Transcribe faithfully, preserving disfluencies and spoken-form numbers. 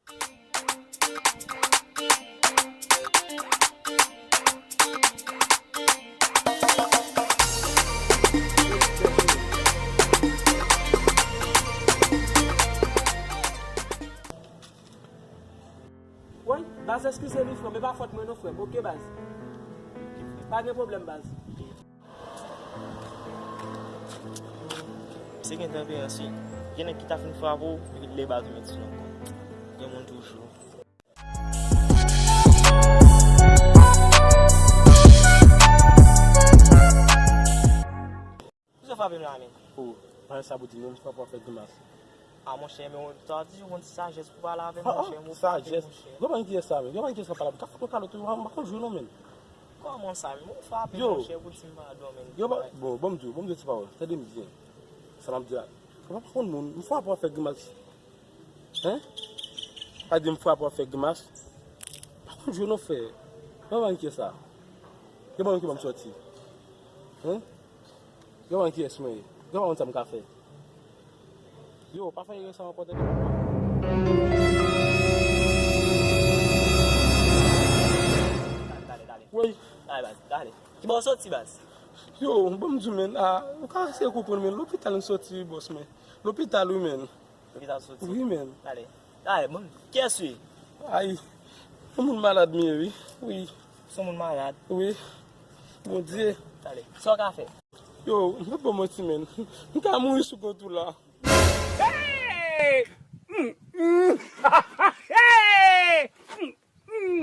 Woy, baz, eskize wi, frè m, e pa fòt mwen non, frè m, oke, baz? Pa gen pwoblèm, baz. Se gen tanperans, wi. Gen nèg ki ta fin frape w, epi lè baz ou met sou nan kont. Gen moun toujou. Kisa w frape m la, menm? Oh, pa gen sa pou di, non, m frape w ap fè grimas. Ah, monchè, men w ta di yon ti sajès pou pale avè m, monchè, m frape, monchè. Sajès? Yo pa gen kiyès sa, menm. Yo pa gen kiyès sa pale avè m. Ka fè mwen kalot, wi, m pa konn jwe non, menm. Kòman sa, menm? Ou frape, monchè, pou di m padon, menm. Yo pa, bon, ban m di w, ban m di w ti pawòl. Tande m byen. Sa m ap di a. Ou pa konn moun, m frape w ap fè grimas. Hein? Pa di m frape w ap fè grimas. Pa konn jwe non, frè. Mwen pa gen kiyès sa. Gen pa moun ki ban m sòti. Hein? Gen pa moun kiyès mwen ye. Gen pa moun sa m ka fè. Yo, pa fè erè sa ankò, tande. Tale, tale, tale. Woy. Tale, baz, tale. Ki bò w sòti, baz? Yo, ban m di w, menn. Ah, ou ka eseye konprann, menn. Lopital m sòti, wi, bòs, menn. Lopital, wi, menn. Lopital soti. Wi, menn. Tale. Tale, bon, kiyès ou ye? Ay, yon moun malad m ye, wi. Wi. Se yon moun malad? Wi. Bondye. Tale. Sa w ka fè? Yo, m p ap ba w manti, menn. M ka mouri sou kont ou la. Hey! Mm, mm.